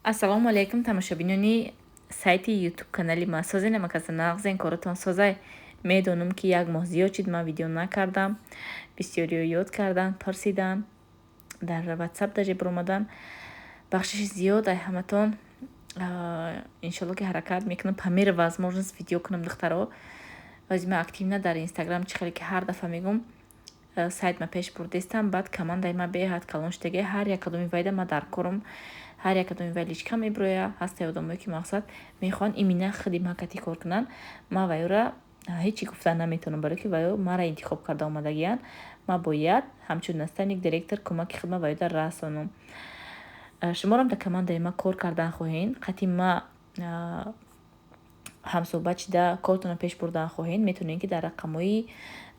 Ассалому алайкум, тамошобинони сайти ютуб канали ма. Созен, амаказа, нағзен, коротон созай? Медонам, ки як моҳ зиёд шид, ман видео накардам. Бисёриё ёд кардан, пурсидан, дар ватсап даже биромадан. Бахшиши зиёд ай ҳаматон. Иншолло, ки ҳаракат мекунам, по мере возможность видео кунам. Духтаро, ози ман активно дар Инстаграм, чӣ хеле ки ҳар дафъа мегӯм, сайт ма пеш бурдестам. Баъд командаи ма беҳад калон шудагӣ. Ҳар як кадоми вайда ма дар корум, ҳар як кадоми вай личка мебироя. Ҳастаи одамое, ки мақсад мехоҳанд именно худи ма кати кор кунанд. Ма вайёра ҳеҷ чӣ гуфтан наметавонам, барое ки вайё маро интихоб карда омадагиянд. Ма бояд ҳамчун наставник, директор кӯмаки худма вайёда расонам. Шуморам дар командаи ма кор кардан хоҳед, қати ма ҳамсӯҳбат шида, кортонро пеш бурдан хоҳед, метавонед, ки дар рақамҳои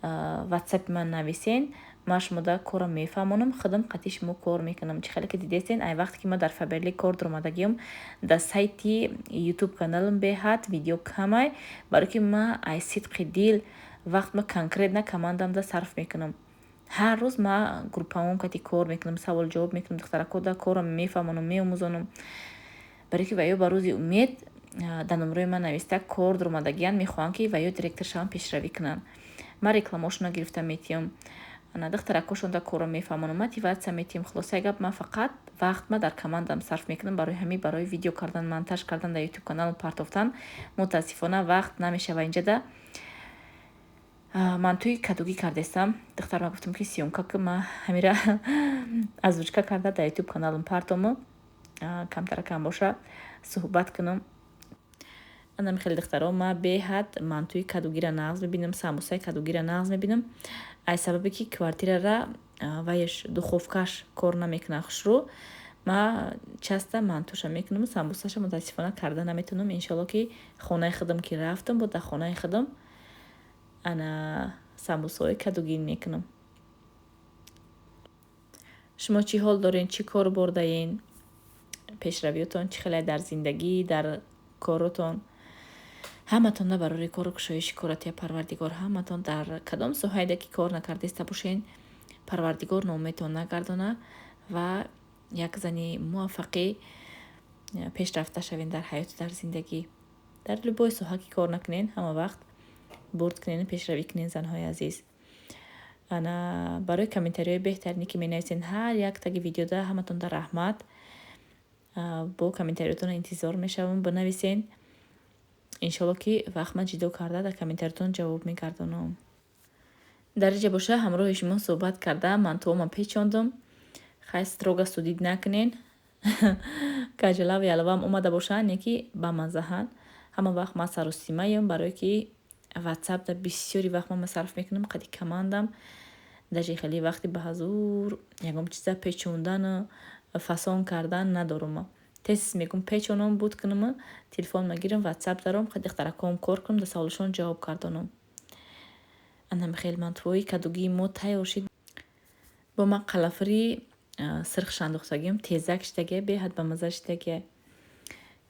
ватсапи ман нависен. Ман шумода корро мефаҳмонам, худам қати шумо кор мекунам. Чӣ хеле ки дидестен, ай вақте ки ман дар Фаберлик кор дуромадагиам, дар сайти ютуб каналам беҳад видео камай, барое ки ман ай сидқи дил вақтма конкретно командамда сарф мекунам. Ҳар рӯз ман группаҳом кати кор мекунам, савол ҷавоб мекунам, духтаракода корро мефаҳмонам, меомӯзонам, барое ки ваё ба рӯзи умед дар номрои ман нависта кор дуромадагиянд, мехоҳанд, ки ваё директор шаванд, пешравӣ кунанд. Ман рекламаошонро гирифта метиҳам, духтаракошонда корро мефаҳмонам, мотиватсия метиҳам. Хулосаи гап, ман фақат вақтма дар командам сарф мекунам. Барои ҳамин барои видео кардан, монтаж кардан, дар ютуб канал партофтан мутаассифона вақт намешава. Инҷада ман тӯи кадугӣ кардестам. Духтарма гуфтам, ки съёмка ки, ман ҳамира озвучка карда дар ютуб каналам партому, камтаракам боша, суҳбат кунам. Анам хеле, духтаро, ма беҳад мантуи кадугира нағз мебинам, самбусаи кадугира нағз мебинам. Ай сабабе ки квартирара вайш духовкаш кор намекунад хушрӯ, ма часто мантуша мекунам, самбусаша мутаассифона карда наметавонам. Иншолло, ки хонаи худам ки рафтам, бо дар хонаи худам ана самбусаҳои кадугин мекунам. Шумо чӣ ҳол дорен, чӣ кор бурдаен, пешравиётон чӣ хеле дар зиндагӣ, дар коротон? Ҳаматон на барори кору кушоиши коратия Парвардигор. Ҳаматон дар кадом соҳаеде ки кор накардаиста бошен, Парвардигор ноумедтон нагардона ва як зани муваффақӣ, пешрафта шавен дар ҳаёту дар зиндагӣ. Дар любой соҳа ки кор накунен, ҳама вақт бурд кунену пешравӣ кунен. Занҳои азиз, ана барои комментариҳои беҳтарине, ки менависен ҳар як таги видеода, ҳаматон дар раҳмат. Бо комментариётонро интизор мешавам, бинависен. Иншолло, ки вақтма ҷидо карда, дар комментариётон ҷавоб мегардонам. Дар инҷа боша, ҳамроҳи шумо суҳбат карда, мантуома печондум. Хай, строго судить накунен, кажалав ялавам омада бошанд, не ки ба маззаҳанд. Ҳама вақт ман саросимаем, барое ки ватсапда бисёри вақт ман сарф мекунам қади командам. Даже хеле вақти ба ҳазур ягон чиза печондану фасон кардан надорум. Тез мегӯм, печонам, буд кунам, телефонма гирам, ватсап даром, духтараком кор кунам, дар саволашон ҷавоб гардонам. Анам хел мантуҳои кадугии мо тайёр шид. Бо ман қалафури сирхш андохтагиам, тезак шидагия, беҳад ба мазза шидагия.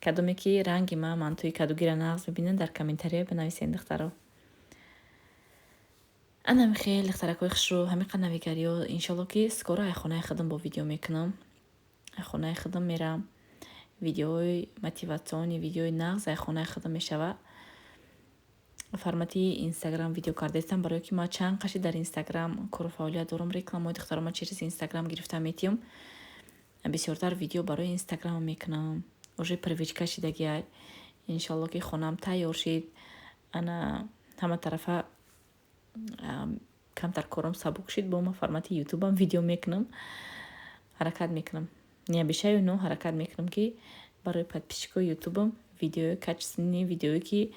Кадоме ки ранги ма мантуи кадугиро нағз мебинанд, дар комментария бинависен, духтаро. Анам хел, духтаракҳои хушрӯ, ҳамин қад навигариё. Иншолло, ки скоро ай хонаи худам бо видео мекунам. Ай хонаи худам мерам, видеои мотиватсионный, видеои нағз ай хонаи худам мешава. Формати Инстаграм видео кардаистам, барое ки ман чанд қаши дар Инстаграм кору фаъолият дорам, рекламаҳои духтарома через Инстаграм гирифта метиҳам. Бисёртар видео барои Инстаграм мекунам, уже привычка шидагиай. Иншолло, ки хонаам тайёр шид, ана ҳама тарафа камтар корам сабук шид, бо ма формати ютубам видео мекунам. Ҳаракат мекунам, не обещаю, но ҳаракат мекунам, ки барои подписчикои ютубам видеои качественный, видеое ки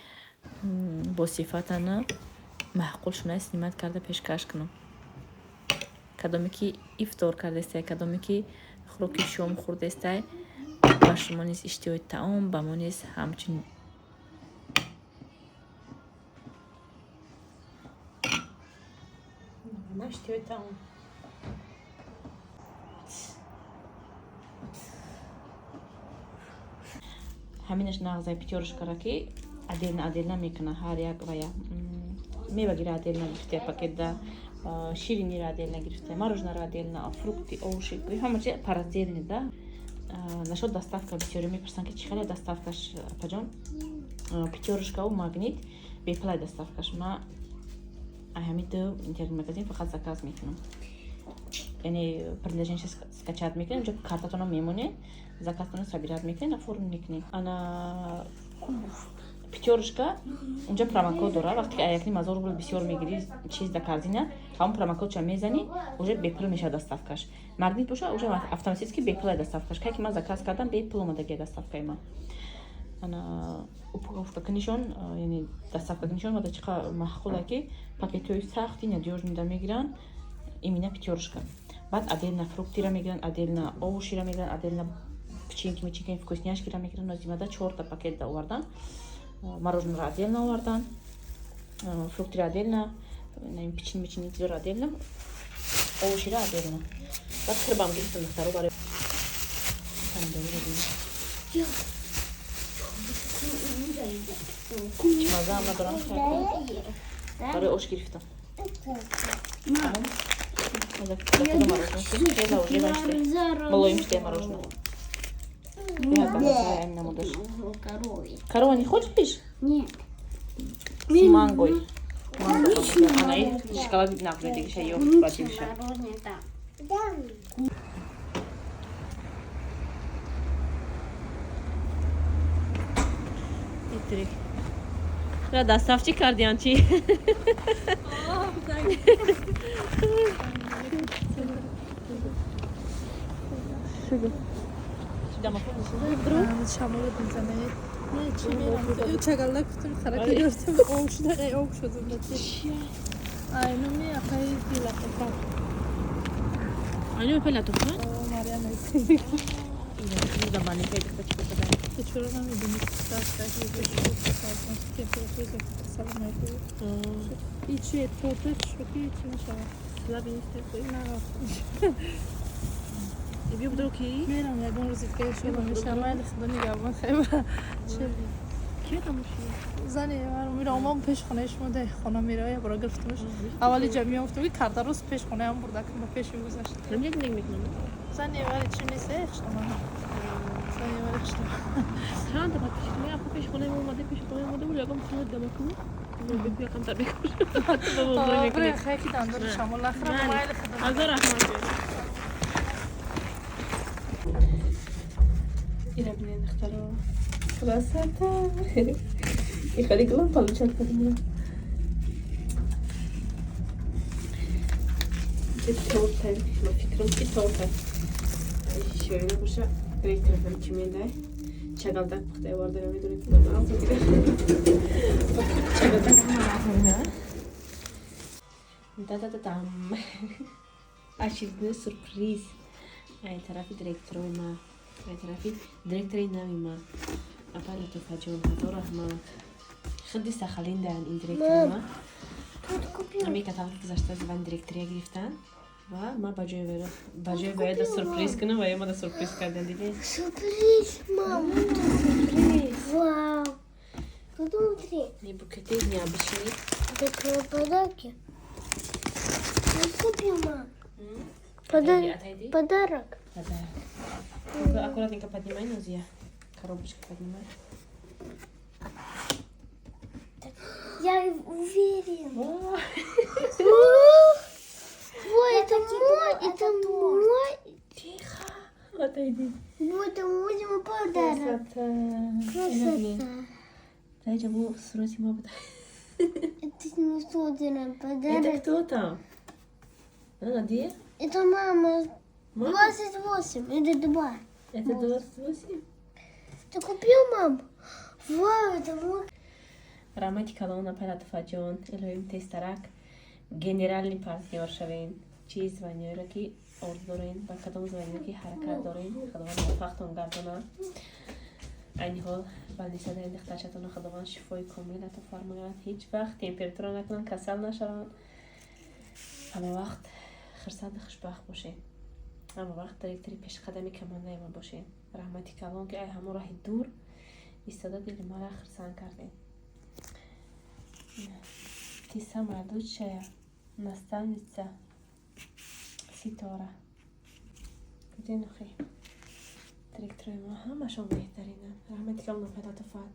бо сифатана маъқул шуна, снимать карда пешкаш кунам. Кадоме ки ифтор кардестай, кадоме ки хӯроки шом хӯрдестай, ба шумо низ иштиҳои таом, ба мо низ ҳамчун. Иштиҳои таом. Ҳаминаш нағзай, пятёрочкара ки отдельно отдельно мекуна. Ҳар як вая мевагира отдельно гирифта, пакетда ширинира отдельно гирифта, мороженое отдельно, фрукты, овощи, ҳама чи параздельно да. Насчёт доставка бисёре мепурсанд, ки чӣ хеле доставкаш, апаҷон. Пятёрочкаву Магнит бепулай доставкаш. Ма ҳамин ду интернет-магазин фақат заказ мекунам, яъне приложение скачать мекунем, инҷо картатонро мемонед, заказтонро собирать мекунед, оформ мекунед. Ана Пятёрочка унҷа промокод дора. Вақте ки 1,5 ҳазор рубл бисёр мегирӣ чиз да корзина, ҳамон промокодша мезанӣ, уже бепул мешавад доставкаш. Магнит боша, уже автоматически бепулай доставкаш. Кай ки ман заказ кардам, бепул омадагия доставкаи ман. Ана упаковка кунишон, яъне доставка кунишон вада чӣ маъқуле, ки пакетҳои сахти надёжный да мегиранд, именно Пятёрочка. Баъд отдельно фруктира мегиранд, отдельно овощира мегиранд, отдельно печеньки, меченьки, вкусняшкира мегиранд. Нозимада чорта пакет да овардан, мороженое отдельно овардан, фруктира отдельно, печенье, меченье чизоро отдельно, овощира отдельно. Баъд хирбам гирифтам, духтаро, барои помидори. Мазаам надорам, барои ош гирифтам. Тамом. Мулоим шуда мороженое. Корова не хочешь? Нет. С мангой. Манго. Ана шоколад нағз дигиша ё бадиша. Да. Итрик. Ра доставчи кардиан чи? Шуду. Шамолот мезанад. Не, чӣ мерам? Чагалда гуфтам, харака гирифтам, об шуда, об шуд. Ай, номи апаи Латофа. Ай, номи апаи Латофа? Марьям. Ту чаро намедонӣ? И чи торта шӯхи чӣ мешавад? Слабый нест. На. Биё бидро ки? Мерам ягон рӯзи дига, иншоалло мешавам. Майли, худо нигаҳбон, хайба. Чи? Ки тамоши? Зани мира омам пеш хонаи шумо, дар хона мира я бора гирифтамш. Аввали ҷа меёфтам, ки карда рост пеш хонаям бурда, ба пеши гузашт. Намедонӣ зиндагӣ мекунам? Зани вари чи нест, хуштама. Зани вари хуштама. Чанд дафъа пеш мерафт, пеш хонаи мо омада, пеш хонаи омада буд, ягон пул дамаку. Бекӯ якам тар бекӯш. Бре, хай ки дандори шамол нахӯрам, майли, худо. Ҳазор раҳмат. Ира бинен, духтаро. Красота! И хеле гулам получать кардам. Ки торта, ма фикрам, ки торта. Ширина боша, директорам чӣ мендай? Чагалдак пухта оварда, намедонед, ки ман чагалдак ҳама нағз. Да-да-да-дам. Очередной сюрприз. Ай тарафи директорои ма. Ай тарафи директори нави ма. Апа Латофаҷон, ҳазор раҳмат. Худди Сахалиндаан ин директори ма. Ҳамин каталоги гузашта звани директория гирифтан ва ма ба ҷои ваяда сюрприз кунам ва ё мада сюрприз кардан, дидед? Сюрприз, мам. Сюрприз. Вау. Тут внутри. Не, букеты необычные. Это твои подарки. Ну, купи, мам. Отойди, отойди. Подарок. Подарок. Аккуратненько поднимай, Назия. Коробочку поднимай. Я уверен. О, Ой, это мой, это мой. Тихо. Отойди. Вот это мой подарок. Красота. Красота. Дай жабу сурати ма буда. Это не сотенный Это подарок. кто там? А, Надия? Это мама. Мама? 28 или 2. Это 28? Ты купил, мам? Вау, это мой. Раҳмати калон, апай Латуфаҷон. Илоҳим тезтарак генеральный партнёр шавем. Чӣ званиёеро ки орзу дорем, ба кадом званиё ки ҳаракат дорем, худованд муваффақтон гардонад. Айни ҳол больницадаи духтарчатонро худованд шифои комил ато фармояд. Ҳеҷ вақт температура накунанд, касал нашаванд. Ҳама вақт хурсанду хушбахт бошед. Ҳама вақт директори пешқадами командаи ма бошед. Раҳмати калон, ки ай ҳамон роҳи дур истода дили мара хурсанд кардед. Ты самая лучшая наставница, Ситора. Где нухи? Директорои ма ҳамашон беҳтаринанд. Раҳмати калон, апай Латофат.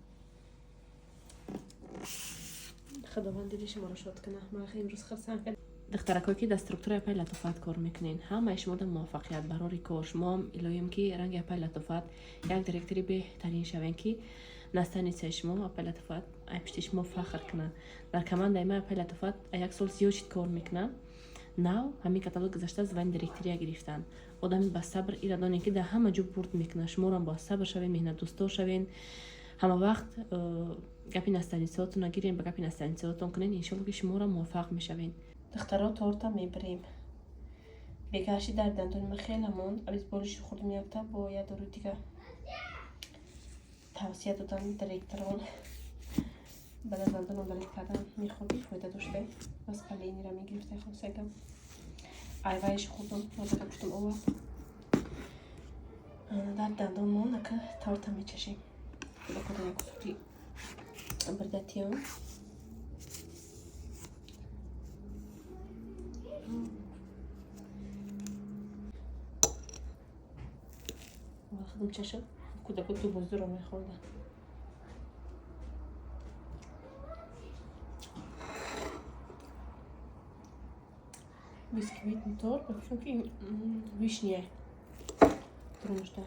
Худованд дили шуморо шод кунад. Ман имрӯз хурсанд кард. Духтаракое ки дар структураи апай Латофат кор мекунед, ҳамаи шумода муваффақият барори кор. Шумоам илоҳием, ки ранги апай Латофат як директори беҳтарин шавем, ки наставницаи шумо апай Латофат ай пишти шумо фахр кунад. Дар командаи ма апай Латофат як сол зиёд шид кор мекунад. Нав ҳамин каталог гузашта звани директория гирифтанд. Одами ба сабр, ира донем, ки дар ҳама ҷо бурд мекунад. Шуморам бо сабр шавед, меҳнатдӯстдор шавед, ҳама вақт гапи наставницаотонро гирен, ба гапи наставницаотон кунед, иншолло, ки шуморо муваффақ мешавед. Духтаро, торта мебирем. Бегарши дар дандони ма хеле монд. Обезболивающий хӯрдем якта, бо як доруи дига тавсия додан директорон. Баъд аз дандон удалить кардан мехӯрдӣ, фоида дошта, воспалениеро мегирифта. Хулосагам, айвайш хӯрдум, мазака гуфтум, овард, дар дандон монд. Ака торта мечашем. Кудакода як кусоки бирдатиён. Худам чашам, кӯдако ту бозиро мехӯрданд. Бисквитный торт, ба фикрам, ки вишня турмушта.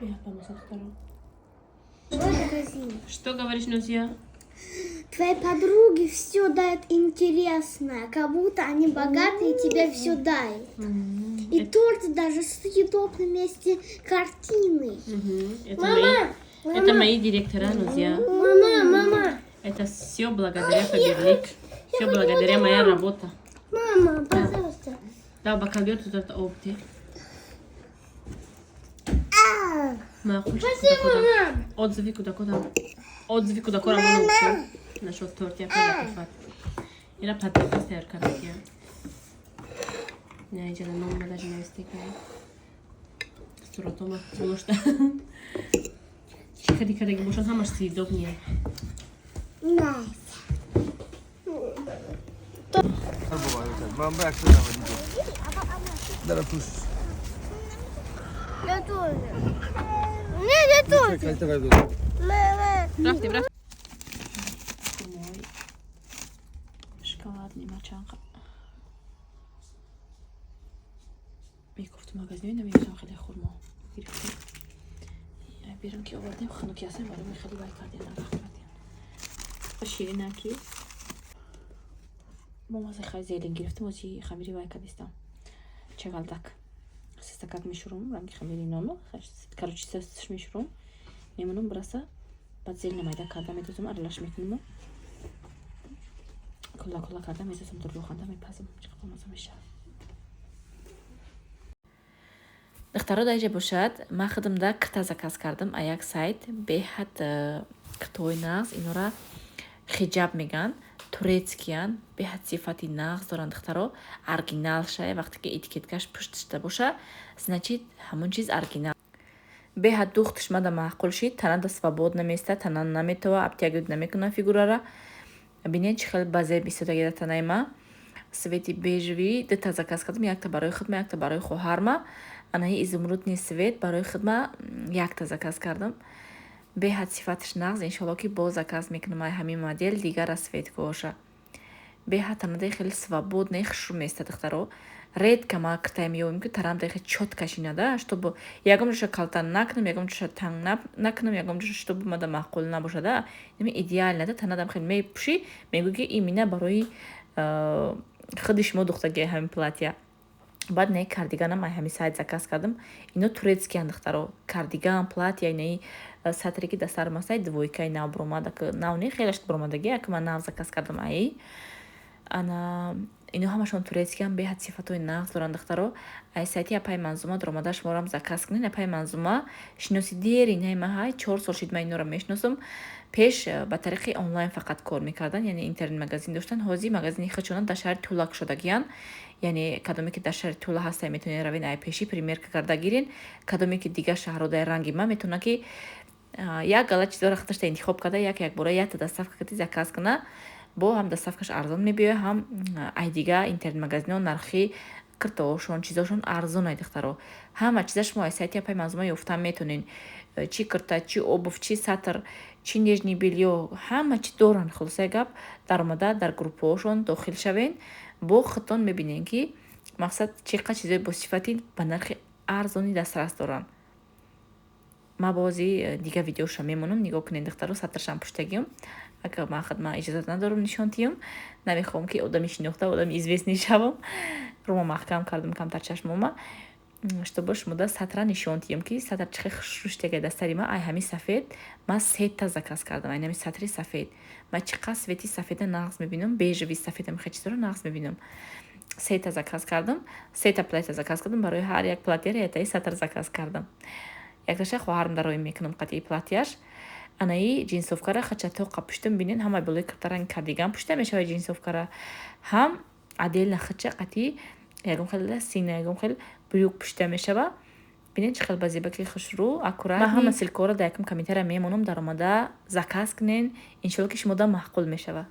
Беҳад бамаза, духтаро. Что говоришь, Нузия? Твои подруги все дают интересное, как будто они богатые, тебе все дают. И торт даже съедобный вместе картиной. Это мои, это мои директора, Нузия. Мама, мама. Это все благодаря Фаберлик. Все благодаря моя работа. Мама, пожалуйста. Да, бокал бер, тут это опти. Маъқул. Отзыви кӯдакотам, отзыви кӯдакорам гуфтам насчет торти апай Латофат. Ира подпись тайёр кардагия. Не, иҷада ном даже навистекай. Суратома гузошта. Чӣ кади кардаги бошад, ҳамаш съедобные. Nice. Ман ба 192. Дара пуш. Я тоже. Нет, я тоже. Калта вай буд. Мама. Рафтем, рафтем. Хурмои шоколадный мачанқа мегуфту магазинои намегирифтам, хеле хурмо гирифтем. Берун ки овардем, хунуки ҳастем, барои хеле вай кардем, нарах кардем. Ширина ки бо маза. Хай зелень гирифтем, ози хамири вай кардистам, чагалдак сестакак мешурум, ранги хамири нома, короче, сесташ мешурум, мемонам, бираса, баъд зелена майда карда медозам, аралаш мекунем, кула кула карда мезозам, дар рӯғанда мепазам, чӣ бомаза мешавад. Духтаро, дар инҷа бошад, ман худамда кирта заказ кардам а як сайт. Беҳад киртаҳои нағз. Инора хиҷаб мегӯянд, турецкиян, беҳад сифати нағз доранд, духтаро. Оригинал шая, вақте ки этикеткаш пушташда боша, значит, ҳамон чиз оригинал. Беҳад духташ мада маъқул шид, танада свободно места, тана наметова, обтягивать намекунад фигурара. Бинед, чӣ хел ба зеб истодаги дар танаи ма. Цвети бежевый дута заказ кардам, якта барои худма, якта барои хоҳарма. Анаи изумрудный цвет барои худма якта заказ кардам. Беҳад сифаташ нағз, иншоалло, ки боз заказ мекунам ай ҳамин модел дигар расцветкаоша. Беҳад танадаи хеле свободный, хушрӯ места, духтаро. Редко ма киртае меёбем, ки тарамдаи хеле чётко шинада, чтобы ягон ҷоша калта накунам, ягон ҷоша танг накунам, ягон ҷоша чтобы мада маъқул набошада. Ими идеально да, танадам хеле мепӯшӣ, мегӯӣ, ки имина барои худи шумо духтагиа ҳамин платья. Баъд наи кардиганам ай ҳамин сайт заказ кардам. Ино турецкиян, духтаро. Кардиган, платья, инаи сатре, ки дар сарам аст, двойкаи нав баромада, нав не, хелаш баромадаги, яке ман нав заказ кардам аи. Ана ино ҳамашон турецкиян, беҳад сифатҳои нағз доранд, духтаро. Ай сайти апай Манзума даромада, шуморам заказ кунед. Апай Манзума шиноси дери инаи маҳай, 4 сол шид ман инора мешиносам. Пеш ба тариқи онлайн фақат кор мекарданд, яъне интернет-магазин доштанд. Ҳозир магазини худшона дар шаҳри Тула кушодагиянд. Яъне кадоме ки дар шаҳри Тула ҳастае, метавонед равен, ай пеши примерка карда гирен. Кадоме ки дигар шаҳрҳо дар ранги ман, метавонад, ки як гала чизҳоро худашта интихоб карда, як якбора якта доставка кардӣ заказ куна. Бо ҳам доставкаш арзон мебиёяд, ҳам ай дига интернет-магазинҳо нархи киртаҳошон, чизошон арзон ай, духтаро. Ҳама чиза шумо аз сайти апай Манзума ёфта метонен: чӣ кирта, чӣ обувь, чӣ сатр, чӣ нижний бельё, ҳама чӣ доранд. Хулосаи гап, даромада дар группаҳошон дохил шавен, бо худтон мебинем, ки мақсад чӣ қадр чизои босифати ба нархи арзонӣ дастрас доранд. Ман бози дига видеоша мемонам, нигоҳ кунед, духтаро. Сатрашам пуштагиам, агар ман худ ман иҷозат надорам нишон диҳам, намехоҳам, ки одами шинохта, одами известный шавам. Рума маҳкам кардам камтар чашмома, чтобы шумода сатра нишон диҳам, ки сатр чӣ хел хушрӯ шудагай дастари ман. Ай ҳамин сафед ман сета заказ кардам, ай ҳамин сатри сафед. Ман чӣ қадр цвети сафеда нағз мебинам, бежевый, сафеда, мехе чизоро нағз мебинам. Сета заказ кардам, сета платья заказ кардам. Барои ҳар як платьяро яктаи сатр заказ кардам. Якташа хоҳарам дарои мекунам қатъи платьяш. Анаи джинсовкара хача тоқа пуштам, бинен, ҳамаи болои кирта ранги кардиган пушта мешавад. Джинсовкара ҳам отдельно хача қатъи ягон хел лосина, ягон хел брюк пушта мешава. Бинед, чӣ хел ба зебаки хушрӯ, аккурат. Ман ҳама ссылкаҳоро дар якум комментария мемонам, даромада заказ кунен. Иншолло, ки шумода маъқул мешава.